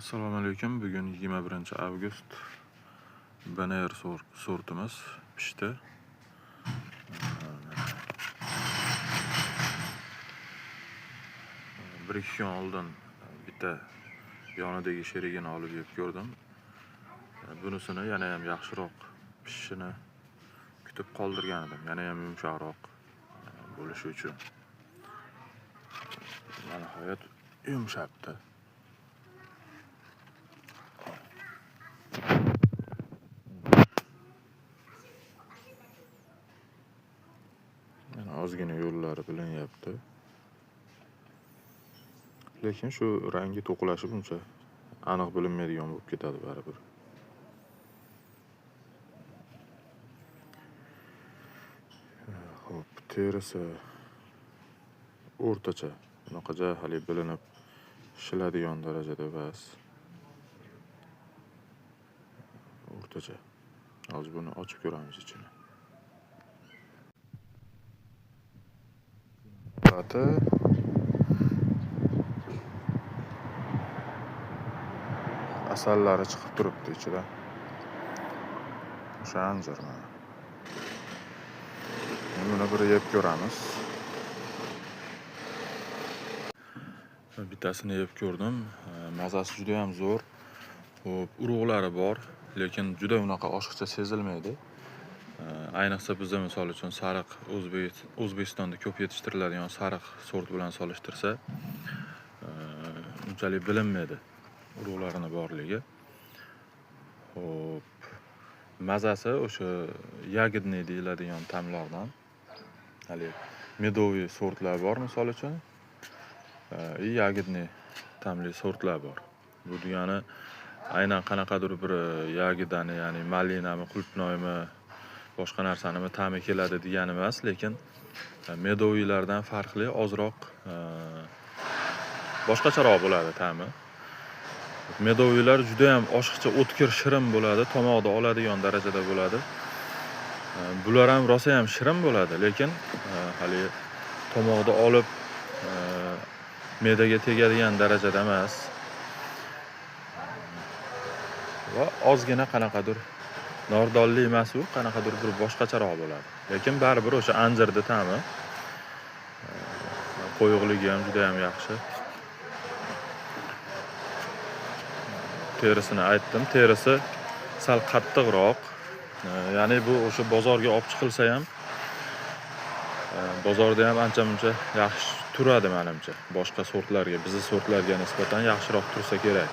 Assalomu alaykum. Bugun 21-avgust. BNR sortimiz pishdi. Bir ikki kun oldin bitta yonidagi sherigini olib yeb ko'rdim. Bunisini yana ham yaxshiroq pishishini kutib qoldirgan edim. Yana ham yumshoqroq bo'lishi uchun. Va nihoyat yumshabdi. Mana ozgina yo'llari bilinyapti. Lekin shu rangi to'qilashib uncha aniq bilinmaydigan bo'lib ketadi baribir. Xo'p, terisi o'rtacha, unaqa hali bilinib shiladigan darajada emas. O'rtacha. Hozir buni ochib ko'ramiz ichini. Holati asallari chiqib turibdi ichidan. O'sha anjir mana. Buni bir yeb ko'ramiz. Bittasini yeb ko'rdim. Mazasi juda ham zo'r. Xo'p, urug'lari bor, lekin juda unaqa oshiqcha sezilmaydi. Ayniqsa bizda misol uchun sariq O'zbekistonda ko'p yetishtiriladigan sariq sort bilan solishtirsa, unchalik bilinmaydi urug'larini borligi. Xo'p, mazasi o'sha ягодный deyiladigan ta'mlardan. Hali медовый sortlar bor misol uchun. И ягодный ta'mli sortlar bor. Bu degani aynan qanaqadir bir ягодani, ya'ni malinami, qulupnoymi, boshqa narsanimi ta'mi keladi degani emas, lekin медовый lardan farqli ozroq boshqacharoq bo'ladi ta'mi. Медовый lar juda ham oshiqcha o'tkir shirin bo'ladi, tomoqda oladigan darajada bo'ladi. Bular ham rosa ham shirin bo'ladi, lekin hali tomoqda olib me'daga tegadigan darajada emas. Va ozgina qanaqadir nordonli emas u, qanaqadir bir boshqacharoq bo'ladi. Lekin baribir o'sha anjirni ta'mi, qo'yuqligi ham juda ham yaxshi. Terisini aytdim, terisi sal qattiqroq. Ya'ni bu o'sha bozorga olib chiqilsa ham, bozorda ham ancha-muncha yaxshi turadi menimcha. Boshqa sortlarga, bizni sortlarga nisbatan yaxshiroq tursa kerak.